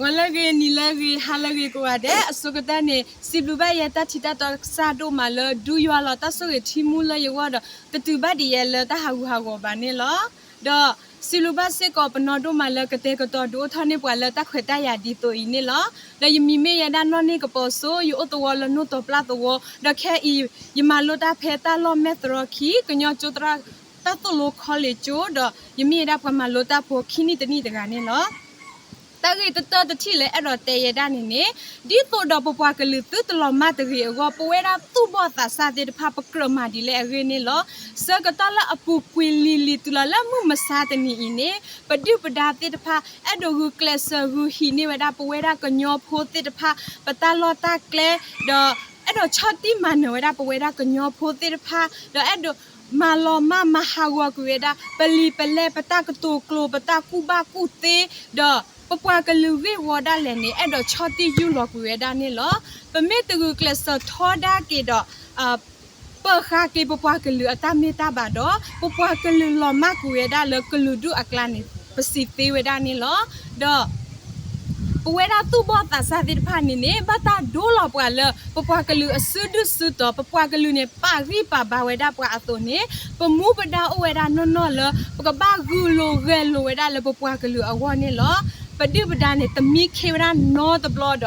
ဂီၤလၢအဂ့ၤ, နံၤလၢအဂ့ၤ, ဟါလၢအဂ့ၤကိးဂၤဒဲး, အဆိကတၢၢ်န့ၣ် စံးဘျုးဘၣ်ယဲတၢ်ထံၣ်တၢ်တီကစၢ်ဒိၣ်မးလၢဒုးယွၤလီၤတၢ်ဆိၣ်ဂ့ၤထံမူလၢယဂီၢ်ဒီး တတုၤဘၣ်ဒံးယဲလၢတၢ်ဟးဂူာ်ဟးဂီၤဘၣ်န့ၣ်လီၤ. ဒီးစံးဘျုးဘၣ်စ့ၢ်ကီးပနီၢ်ဒိၣ်မးလၢကတဲာ်ကတီၤဒုးအိၣ်ထီၣ်န့ၢ်ပှၤလၢတၢ်ခွဲးတၢ်ယာ်ဒ်သိးအံၤန့ၣ်လီၤ. ဒီးယမံၤမ့ၢ်ယဲဒၣ်နီၢ်န့ၢ်ကပီၤစိ, ယအိၣ်သဝီလၢနိၣ်တီၤပျၢ်သဝီ, ဒီးခဲအံၤ ယမၤလိတၢ်ဖဲတၢ်လီၢ်မဲၢ်သရီခံ ကညီကၠိသရၣ်တၢ်သိၣ်လိ college ကၠိ, ဒီးယမ့ၢ်ဝဲဒၣ်ပှၤမၤလိတၢ်ဖိခံနံၣ်တနံၣ်တဂၤန့ၣ်လီၤ. တၢ်ဂ့ၢ်တတၢၢ်တထံၣ်လၢအဲၣ်ဒိးတဲယဲဒၣ်န့ၣ်န့ၣ်, ဒ်သိးဒီးပပှၤကလုာ်သုတလီၤမၢ်တဂ့ၤအဂီၢ် ပဝဲဒၣ်သူၣ်ဘီၣ်သးစၢ်သ့ၣ်တဖၣ် ပကြၢးမၤဒ်လဲၣ်အဂ့ၢ်န့ၣ်လီၤ. ဆၢကတီၢ်လၢအပူၤကွံာ်လံၤလံၤတုၤလီၤလၢမုၢ်မဆါတနံၤအံၤန့ၣ်, ပဒုၣ်ပဒါသ့ၣ်တဖၣ် အဲၣ်ဒိးဂုာ်ကျဲးစၢးဂုာ်ဟံးန့ၢ်ဝဲဒၣ်ပဝဲဒၣ်ကညီဖိသ့ၣ်တဖၣ် ပတၢ်လီၢ်တၢ်ကျဲ, ဒီးအဲၣ်ဒိးဆီၣ်တံၢ်မၤနၢၤဝဲဒၣ်ပဝဲဒၣ်ကညီဖိသ့ၣ်တဖၣ်, ဒီးအဲၣ်ဒိး မၤလီၤမၢ်မၤဟးဂီၤကွံာ်ဝဲဒၣ် ပလံာ်ပလဲၢ် ပတၢ်ကတိၤကျိၤ ပတၢ်ကူၣ်ဘၣ်ကူၣ်သ့, ဒီးပပှၤကလုာ်ဂ့ၢ်ဝီဒၣ်လဲာ်န့ၣ် အဲၣ်ဒိးဆီၣ်တံၢ်ယူၢ်လီၤကွံာ်ဝဲဒၣ်န့ၣ်လီၤ. ပမ့ၢ်တဂုာ်ကျဲးစၢးထီဒါက့ၤဒီး ပၢၤဃာ်က့ၤပပှၤကလုာ်အတၢ်မ့ၢ်တၢ်ဘၣ်ဒီး ပပှၤကလုာ်လီၤမၢ်ကွံာ်ဝဲဒၣ်လၢကလုာ်ဒူၣ်အကျါန့ၣ် ပစံးသ့ဝဲဒၣ်န့ၣ်လီၤ. ဒီး ပဝဲဒၣ်သူၣ်ဘီၣ်သးစၢ်သ့ၣ်တဖၣ်န့ၣ်န့ၣ် ဘၣ်တၢ်ဒိလီၤပှၤလၢ ပပှၤကလုာ်အစုဒုၣ်စုတီၤ, ပပှၤကလုာ်န့ၣ် ပာ်ဂံၢ်ပာ်ဘါဝဲဒၣ်ပှၤအသိးန့ၣ်, ပမူပဒါအိၣ်ဝဲဒၣ်နီၢ်နီၢ်လၢ ပကဘၣ်ဂုာ်လိာ်ဂဲၤလိာ်ဝဲဒၣ်လၢပပှၤကလုာ်အဂီၢ်န့ၣ်လီၤ. ပဒုၣ်ပဒါန့ၣ် တမံခ့ဝဲဒၣ်နီတဘျီ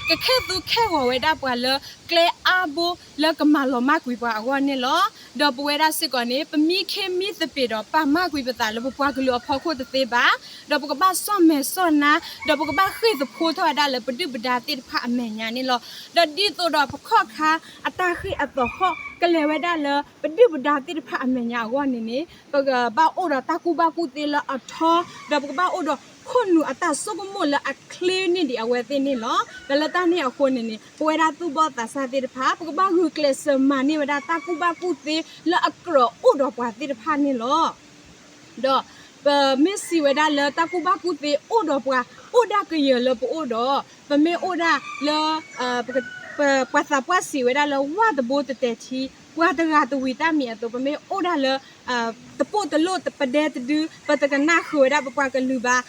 ဒီး ကခဲၣ်သူခဲၣ်ဂီၤဝဲဒၣ်ပှၤလၢ ကျဲအါဘိလၢကမၤလီၤမၢ်ကွံာ်ပှၤအဂီၢ်န့ၣ်လီၤ. ဒီးပဝဲဒၣ်စ့ၢ်ကီးန့ၣ် ပမံခ့မံသပ့ၤဒီး ပာ်မၢ်ကွံာ်ပသးလၢပပှၤကလုာ်အဖီခိၣ်တသ့ဘၣ်, ဒီးပကဘၣ်စီၣ်မဲာ်စီၣ်နါ, ဒီးပကဘၣ်ဃ့ၢ်သဖှိထီၣ်ဝဲဒၣ်လၢပဒုၣ်ပဒါသ့ၣ်တဖၣ်အမဲာ်ညါန့ၣ်လီၤ. ဒီးဒ်သိးဒီးပခီၣ်ခါအတၢ်ဃ့ၢ်အသဟီၣ် ကလဲၤဝဲဒၣ်လၢပဒုၣ်ပဒါသ့ၣ်တဖၣ်အမဲာ်ညါအဂီၢ်န့ၣ်န့ၣ် ပကဘၣ်အိၣ်ဒီးတၢ်ကူၣ်ဘၣ်ကူၣ်သ့လၢအထီ, ဒီးပကဘၣ်အိၣ်ဒီးခိၣ်နူာ်အတၢ်ဆိကမိၣ်လၢအချ့န့ၢ်ဒံးအဝဲသ့ၣ်န့ၣ်လီၤ. ဒီးလၢတၢ်န့ၣ်အဃိန့ၣ်န့ၣ် ပဝဲဒၣ်သူၣ်ဘီၣ်သးစၢ်သ့ၣ်တဖၣ် ပကဘၣ်ဂုာ်ကျဲးစၢးမၤန့ၢ်ဝဲဒၣ်တၢ်ကူၣ်ဘၣ်ကူၣ်သ့လၢအကြၢးအိၣ်ဒီးပှၤသ့ၣ်တဖၣ်န့ၣ်လီၤ. ဒီးပမ့ၢ်စံးဝဲဒၣ်လၢတၢ်ကူၣ်ဘၣ်ကူၣ်သ့အိၣ်ဒီးပှၤ အိၣ်ဒၣ်ကယၢၤလၢပအိၣ်ဒီး ပမ့ၢ်အိၣ်ဒၣ်လၢ ပှၤသးပှၢ်စံးဝဲဒၣ်လၢ ဝၣ်တဘိတတဲာ်ထံ ပှၤတဂၤတဝံၤတၢ်မံၤအသိး ပမ့ၢ်အိၣ်ဒၣ်လၢ တပိၢ်တလိၣ်ပဒဲတဒု ပတကနၣ်ဃုာ်ဝဲဒၣ်ပပှၤကလုာ်ဘၣ်,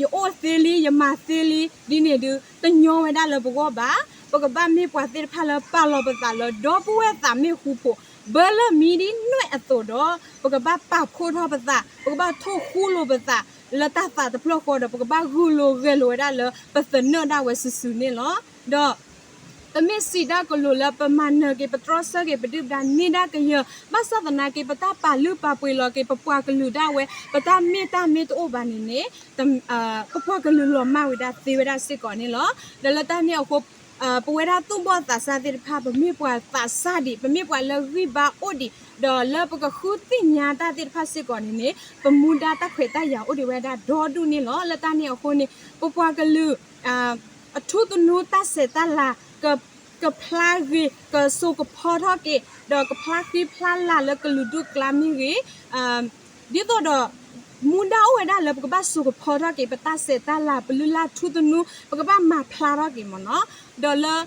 ယအိၣ်သ့လံ ယမၤသ့လံ ဒ်န့ၣ်ဒုး တညီဝဲဒၣ်လၢပဂီၢ်ဘၣ်. ပကဘၣ်မ့ၢ်ပှၤသ့ၣ်တဖၣ်လၢပာ်လီၤပသးလၢ ဒီပုၢ်ဝဲၢ်သးမ့ၢ်ဃူဖိး ဘၢလၢမံဒ်နွဲၣ်အသိးဒီး ပကဘၣ်ပာ်ဖှိၣ်ထီၣ်ပသး, ပကဘၣ်ထိၣ်ဃူလိာ်ပသး လၢတၢ်သးတဖျၢၣ်ဃီဒီး ပကဘၣ်ဂုာ်လိာ်ဂဲၤလိာ်ဝဲဒၣ်လၢ ပသနၢၣ်ဒၣ်ဝဲစုာ်စုာ်န့ၣ်လီၤ. ဒီး ပမ့ၢ်စံးတၢ်ကလိာ်လၢပမၤနၢၤက့ၤ ပတြီဆၢက့ၤ ပဒုၣ်ပဒါန့ၢ်ဒၣ်ကယၢၤ ဘၣ်ဆၣ်သနာ်က့ ပတၢ်ပာ်လုၢ်ပာ်ပှ့ၤလီၤက့ၤ ပပှၤကလုာ်ဒၣ်ဝဲ ပတၢ်မ့ၢ်တၢ်မ့ၢ်တအိၣ်ဘၣ်န့ၣ်န့ၣ် ပပှၤကလုာ်လီၤမၢ်ဝဲဒၣ်သ့ဝဲဒၣ်စ့ၢ်ကီးန့ၣ်လီၤ. ဒီးလၢတၢ်န့ၣ်အဃိ ပဝဲဒၣ်သူၣ်ဘီၣ်သးစၢ်သ့ၣ်တဖၣ် ပမ့ၢ်ပှၤသးစၢ်ဒံး ပမ့ၢ်ပှၤလၢဂံၢ်ဘါအိၣ်ဒံး ဒီးလၢပကဃုသ့ၣ်ညါတၢ်သ့ၣ်တဖၣ်စ့ၢ်ကီးန့ၣ်န့ၣ် ပမူဒါတၢ်ခွဲးတၢ်ယာ်အိၣ်ဒံးဝဲဒၣ်ဒီဒူၣ်န့ၣ်လီၤ. လၢတၢ်န့ၣ်အဃိန့ၣ် ပပှၤကလုာ် အထူသနူတၢ်ဆဲးတၢ်လၤ ကဖျါဂ့ၤ ကစိာ်ကဖီထီၣ်က့ၤ ဒီးကဖျါဃံဖျါလၤလၢကလုာ်ဒူၣ်ကျါမ့ၢ်ဂ့ၤ, ဒ်သိးဒီး မူဒါအိၣ်ဝဲဒၣ်လၢပကဘၣ်စိာ်ကဖီထီၣ်က့ၤ ပတၢ်ဆဲးတၢ်လၤ ပလုၢ်လၢ်ထူသနူ ပကဘၣ်မၤဖျါထီၣ်က့ၤမ့ၢ်နီၤ. ဒီးလၢ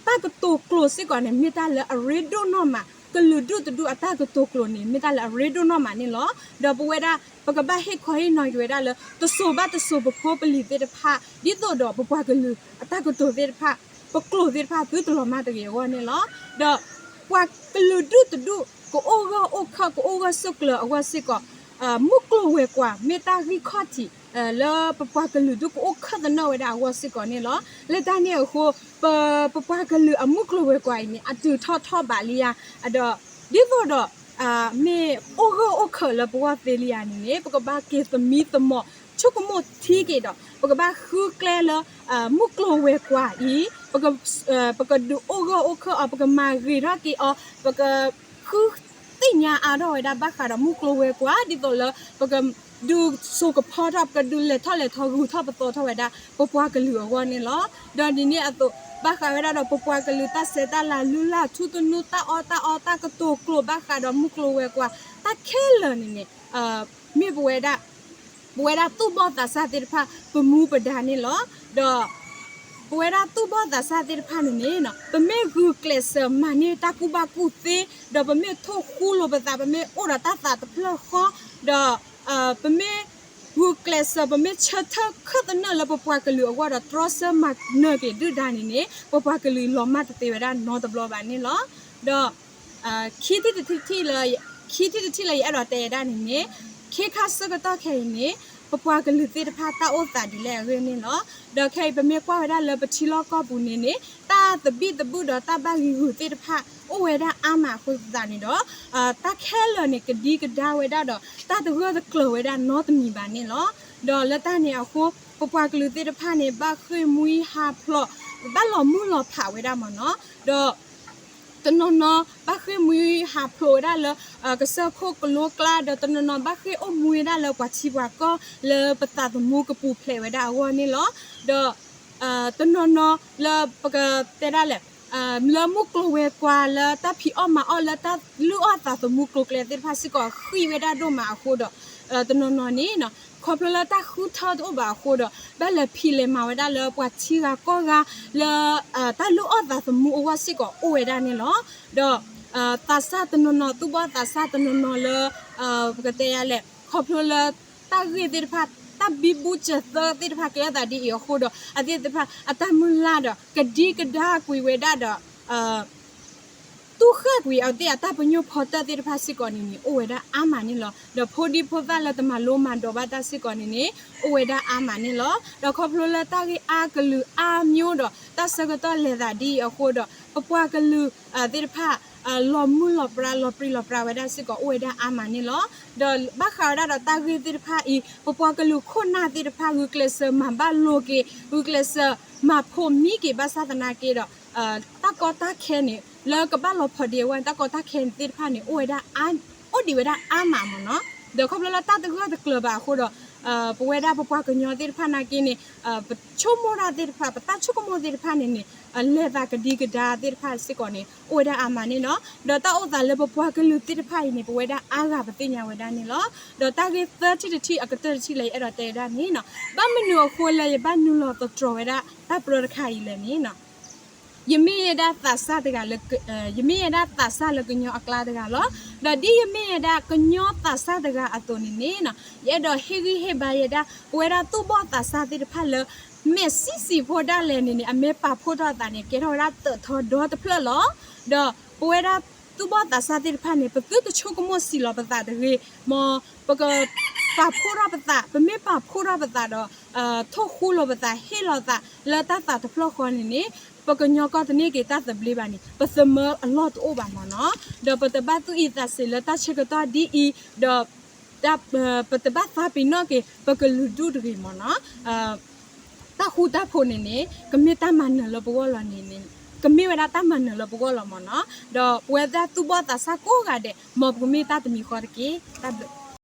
တၢ်ကတိၤကျိာ်စ့ၢ်ကီးန့ၣ် မ့ၢ်တၢ်လၢအရ့ဒိၣ်နီၢ်မး, ကလုာ်ဒူၣ်တဒူၣ်အတၢ်ကတိၤကျိာ်န့ၣ် မ့ၢ်တၢ်လၢအရ့ဒိၣ်နီၢ်မးန့ၣ်လီၤ. ဒီးပဝဲဒၣ် ပကဘၣ်ဟ့ၣ်ခီဟ့ၣ်နီၤက့ၤဝဲဒၣ်လၢ တစိၤဘၣ်တစိၤပဖိပလံၤသ့ၣ်တဖၣ် ဒ်သိးဒီးပပှၤကလုာ်အတၢ်ကတိၤသ့ၣ်တဖၣ် ပကျိာ်သ့ၣ်တဖၣ် သုတလီၤမၢ်တဂ့ၤအဂီၢ်န့ၣ်လီၤ. ဒီးပှၤကလုာ်ဒူၣ်တဒူၣ် ကအိၣ်ဂၢၢ်အိၣ်ခၢၣ် ကအိၣ်ဂၢၢ်ဆိးကျၢၤအဂီၢ်စ့ၢ်ကီး မုၢ်ကျိၤဝဲၤကွာ် မ့ၢ်တၢ်ဂံၢ်ခီၣ်ထံး လၢပပှၤကလုာ်ဒူၣ်ကအိၣ်ခၢၣ်သနၢၣ်ဝဲဒၣ်အဂီၢ်စ့ၢ်ကီးန့ၣ်လီၤ. လၢတၢ်န့ၣ်အဃိ ပ ပပှၤကလုာ်အမုၢ်ကျိၤဝဲၤကွာ်အံၤန့ၣ် အတုၤထီၣ်ထီၣ်ဘးလံဧါ, ဒီး ဒ်သိးဒီး မ့ၢ်အိၣ်ဂၢၢ်အိၣ်ခၢၣ်လၢပဂီၢ်သ့လံဧါန့ၣ်န့ၣ် ပကဘၣ်က့ၤသမံသမိး ဆိကမိၣ်ထံက့ၤဒီး ပကဘၣ်ဃုကျဲလၢ မုၢ်ကျိၤဝဲၤကွာ်အံၤ ပကဒုးအိၣ်ဂၢၢ်အိၣ်ခၢၣ်အီၤ ပကမၤဂ့ၤထီၣ်က့ၤအီၤ ပက ဃုသ့ၣ်ညါအါထီၣ်ဝဲဒၣ်ဘၣ်ဃးဒီးမုၢ်ကျိၤဝဲၤကွာ် ဒ်သိးလၢ ပကဒုးစိာ်ကဖီထီၣ် ပကဒုးလဲၤထီၣ်လဲၤထီ ဂုၤထီၣ်ပသီထီၣ်ဝဲဒၣ် ပပှၤကလုာ်အဂီၢ်န့ၣ်လီၤ. ဒီးဒ်န့ၣ်အသိး ဘၣ်ဃးဝဲဒၣ်ဒီးပပှၤကလုာ်တၢ်ဆဲးတၢ်လၤ လုၢ်လၢ်ထူသနူ တၢ်အီၣ်တၢ်အီ တၢ်ကတိၤကျိာ် ဘၣ်ဃးဒီးမုၢ်ကျိၤဝဲၤကွာ် တၢ်ခဲလၢာ်န့ၣ်န့ၣ် မ့ၢ်ပဝဲဒၣ် ပဝဲဒၣ်သူၣ်ဘီၣ်သးစၢ်သ့ၣ်တဖၣ် ပမူပဒါန့ၣ်လီၤ. ဒီး ပဝဲဒၣ်သူၣ်ဘီၣ်သးစၢ်သ့ၣ်တဖၣ်န့ၣ်န့ၣ် ပမ့ၢ်ဂုာ်ကျဲးစၢးမၤန့ၢ်တၢ်ကူၣ်ဘၣ်ကူၣ်သ့ ဒီးပမ့ၢ်ထိၣ်ဃူလိာ်ပသး ပမ့ၢ်အိၣ်ဒီးတၢ်သးတဖျၢၣ်ဃီ ဒီး ပမ့ၢ် ဂုာ်ကျဲးစၢး ပမ့ၢ်ဆၢထၢၣ်ခၢၣ်သနၢၣ်လၢပပှၤကလုာ်အဂီၢ်ဒီး တြီဆၢမၤနၢၤက့ၤဒုၣ်ဒါန့ၣ်န့ၣ် ပပှၤကလုာ်လီၤမၢ်တသ့ဝဲဒၣ်နီတဘျီဘၣ်န့ၣ်လီၤ. ဒီး ခံထံၣ်တထံၣ်လၢ ခံထံၣ်တထံၣ်လၢယအဲၣ်ဒိးတဲဝဲဒၣ်န့ၣ်န့ၣ် ခ့ခါဆၢကတီၢ်ခဲအံၤန့ၣ် ပပှၤကလုာ်သ့ၣ်တဖၣ်တၢ်အိၣ်သးဒ်လဲၣ်အဂ့ၢ်န့ၣ်လီၤ. ဒီးခဲအံၤပမ့ၢ်ကွၢ်ဝဲဒၣ်လၢပထံလီၢ်ကီၢ်ပူၤန့ၣ်န့ၣ် တၢ်သဘံၣ်သဘုၣ်ဒီးတၢ်ဘၣ်ဂံာ်ဂုာ်သ့ၣ်တဖၣ် အိၣ်ဝဲဒၣ်အါမးအဃိသတးန့ၣ်ဒီး တၢ်ခဲလၢာ်န့ၣ် ကဒံကဒါဝဲဒၣ်ဒီး တၢ်တဂၢၢ်တကျၢၤဝဲဒၣ်နီတမံၤဘၣ်န့ၣ်လီၤ. ဒီးလၢတၢ်န့ၣ်အဃိ ပပှၤကလုာ်သ့ၣ်တဖၣ်န့ၣ် ဘၣ်ဃ့ၢ်မှံဟးဖျိး ဘၣ်လီၤမုၢ်လီၤဖးဝဲဒၣ်မ့ၢ်နီၤ. ဒီး တနီၤနီၤ ဘၣ်ဃ့ၢ်မှံဟးဖျိးဝဲဒၣ်လၢ ကစၢၢ်ခိၣ်ကလိကျါ ဒီးတနီၤနီၤ ဘၣ်ဃ့ၢ်အိၣ်မှံဝဲဒၣ်လၢပှၤထံပှၤကီၢ်လၢပသးသမူကပူၤဖျဲးဝဲဒၣ်အဂီၢ်န့ၣ်လီၤ. ဒီး တနီၤနီၤလၢပကတဲဒၣ်လဲာ် လၢမုၢ်ကျိၤဝဲၤကွာ်လၢတၢ်ဖံးအီၣ်မၤအီၣ်လၢတၢ်လုၢ်အီၣ်သးသမူကျိၤကျဲသ့ၣ်တဖၣ်စ့ၢ်ကီးဃံးဝဲဒၣ်ဒိၣ်မးအဃိဒီး တနီၤနီၤန့ၣ် ခီဖျိလၢတၢ်ဃုထၢတအိၣ်ဘၣ်အဃိဒီး ဘၣ်လဲၤဖံးလဲၤမၤဝဲဒၣ်လၢပှၤထံဂၤကီၢ်ဂၤလၢ တၢ်လုၢ်အီၣ်သးသမူအဂီၢ်စ့ၢ်ကီးအိၣ်ဝဲဒၣ်န့ၣ်လီၤ. ဒီး သးစၢ်တနီၤနီၤ သူၣ်ဘီၣ်သးစၢ်တနီၤနီၤလၢ ပကတဲယၤလဲၣ် ခီဖျိလၢ တၢ်ဂ့ၢ်သ့ၣ်တဖၣ် တၢ်ဘံဘူစၢၤသၢသ့ၣ်တဖၣ်ကျဲအသးဒ်အံၤအဃိဒီး အသ့ၣ်တဖၣ် အတၢ်မုၢ်လၢ်ဒီး ကဒံကဒါကွံာ်ဝဲဒၣ်ဒီး တူၢ်ဃၣ်ကွံာ်အသ့ၣ်အတၢ်ပညိၣ်ဖီတၢၣ်သ့ၣ်တဖၣ်စ့ၢ်ကီးန့ၣ်န့ၣ် အိၣ်ဝဲဒၣ်အါမးန့ၣ်လီၤ. ဒီးဖိဒံဖိသၣ်လၢတမၤလိမၤဒိးဘၣ်တၢ်စ့ၢ်ကီးန့ၣ်န့ၣ် အိၣ်ဝဲဒၣ်အါမးန့ၣ်လီၤ. ဒီးခီဖျိလၢတၢ်ဂ့ၢ်အါကလုာ်အါမျိုးဒီး တၢ်ဆၢကတီၢ်လဲၤသးဒ်အံၤအဃိဒီး ပပှၤကလုာ်သ့ၣ်တဖၣ် လီၤမုၢ်လီၤပြါ လီၤပြံလီၤပြါဝဲဒၣ်စ့ၢ်ကီးအိၣ်ဝဲဒၣ်အါမးန့ၣ်လီၤ. ဒီးဘၣ်ဃးဝဲဒၣ်ဒီးတၢ်ဂ့ၢ်သ့ၣ်တဖၣ်အံၤ ပပှၤကလုာ်ခိၣ်နၢ်သ့ၣ်တဖၣ် ဂုာ်ကျဲးစၢးမၤဘၣ်လိၤက့ၤ ဂုာ်ကျဲးစၢးမၤဖိးမံက့ၤဘၣ်ဆၣ်သနာ်က့ဒီး တၢ်ကီတၢ်ခဲန့ၣ် လၢကဘၣ်လီၤဖီၣ်ဒံးအဝဲ တၢ်ကီတၢ်ခဲသ့ၣ်တဖၣ်န့ၣ် အိၣ်ဝဲဒၣ် အိၣ်ဒံးဝဲဒၣ်အါမးမ့ၢ်နီၤ. ဒီးခီဖျိလၢတၢ်တဂၢၢ်တကျၢၤဘၣ်အဃိဒီး ပဝဲဒၣ်ပပှၤကညီသ့ၣ်တဖၣ်နာ်က့န့ၣ် ပဆိကမိၣ်တၢ်သ့ၣ်တဖၣ် ပတၢ်ဆိကမိၣ်သ့ၣ်တဖၣ်န့ၣ်န့ၣ် လဲၤသးကဒံကဒါသ့ၣ်တဖၣ်စ့ၢ်ကီးန့ၣ် အိၣ်ဝဲဒၣ်အါမးန့ၣ်လီၤ. ဒီးတၢ်အိၣ်သးလၢပပှၤကလုာ်သ့ၣ်တဖၣ်အံၤန့ၣ် ပဝဲဒၣ်အါဂၤပသ့ၣ်ညါဝဲဒၣ်န့ၣ်လီၤ. ဒီးတၢ်ဂ့ၢ်သၢထံၣ်တထံၣ်အကတၢၢ်တထံၣ်လၢယအဲၣ်ဒိးတဲဝဲဒၣ်န့ၣ်နီၤ ဘၣ်မနုၤအဃိလၢယဘၣ်နုာ်လီၤသတြီၤဝဲဒၣ် တၢ်ပြၢတခါအံၤလဲၣ်န့ၣ်နီၤ ယမ့ၢ်ဝဲဒၣ်သးစၢ်တဂၤလၢ ယမ့ၢ်ဝဲဒၣ်သးစၢ်လၢကညီအကျါတဂၤလီၤ. ဒီးဒ်ယမ့ၢ်ဝဲဒၣ်ကညီသးစၢ်တဂၤအသိးန့ၣ်န့ၣ်နီၤ ယအဲၣ်ဒိးဟ့ၣ်ဂံၢ်ဟ့ၣ်ဘါယဲဒၣ် ပဝဲဒၣ်သူၣ်ဘီၣ်သးစၢ်သ့ၣ်တဖၣ်လၢ မဲာ်ဆံးဆံးဖိဒၣ်လဲာ်န့ၣ်န့ၣ် အမ့ၢ်ပာ်ဖှိၣ်ထီၣ်အသးန့ၣ် ကဲထီၣ်ဝဲဒၣ်သၢထီဒီတဖျၢၣ်လီၤ. ဒီးပဝဲဒၣ်သူၣ်ဘီၣ်သးစၢ်သ့ၣ်တဖၣ်န့ၣ် ပသုတဆိကမိၣ်စံးလီၤပသးတဂ့ၤ, မ်ပကပာ်ဖှိၣ်ထီၣ်ပသး, ပမ့ၢ်ပာ်ဖှိၣ်ထီၣ်ပသးဒီး ထိၣ်ဃူလိာ်ပသး ဟ့ၣ်လီၤသးလၢတၢ်သးတဖျၢၣ်ဃီန့ၣ်န့ၣ် ပကညီကီၢ်တန့ၢ်က့ၤတၢ်သဘျ့ဘၣ်န့ၣ် ပသမၢအလီၢ်တအိၣ်ဘၣ်မ့ၢ်နီၤ. ဒီးပတဘၣ်သူၣ်အံၤသးစ့ၤလၢတၢ်ဆၢကတီၢ်ဒ်အံၤ, ဒီး ပတဘၣ်သးပ့ၤနီၣ်က့ၤ ပကလုာ်ဒူၣ်တဂ့ၤမ့ၢ်နီၤ. တၢ်ဃူတၢ်ဖိးန့ၣ်န့ၣ် ကမ့ၢ်တၢ်မၤနၢၤလၢပဂီၢ်လီၤန့ၣ်န့ၣ် ကမ့ၢ်ဝဲဒၣ်တၢ်မၤနၢၤလၢပဂီၢ်လီၤမ့ၢ်နီၤ. ဒီးပဝဲဒၣ်သူၣ်ဘီၣ်သးစၢ်ကိးဂၤဒဲး မ်ပကမ့ၢ်တၢ်တမံၤဃီတက့ၢ်. တၢ်ဘျုး